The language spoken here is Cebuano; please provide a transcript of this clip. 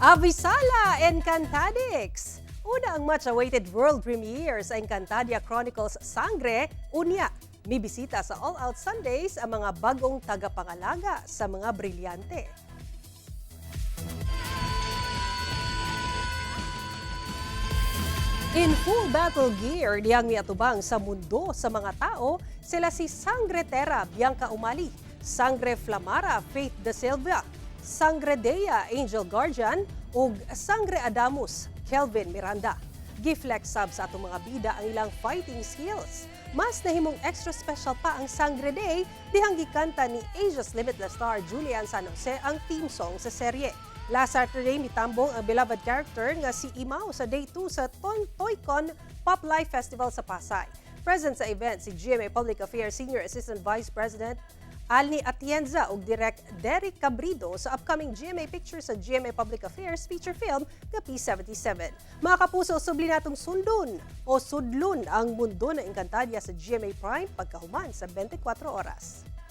Avisala Encantadix! Una ang much-awaited world premiere sa Encantadia Chronicles Sang'gre, unya, mibisita sa All Out Sundays ang mga bagong tagapangalaga sa mga brilyante. In full battle gear, dihang miatubang sa mundo sa mga tao, sila si Sang'gre Terra Bianca Umali, Sang'gre Flamara Faith Da Silva, Sang'gre Dea Angel Guardian, ug Sang'gre Adamus Kelvin Miranda. Giflex sab sa atong mga bida ang ilang fighting skills. Mas nahimong extra special pa ang Sang'gre Day dihang gikanta ni Asia's Limitless star Julie Anne San Jose ang theme song sa serye. Last Saturday, mitambong ang beloved character nga si Imaw sa Day 2 sa Toycon Pop Life Festival sa Pasay. Present sa event si GMA Public Affairs Senior Assistant Vice President Alni Atienza ug Direk Derek Cabrido sa upcoming GMA Pictures sa GMA Public Affairs feature film nga P77. Mga kapuso, subli natong sundon o sudlon ang mundo ng Encantadia sa GMA Prime pagkahuman sa 24 oras.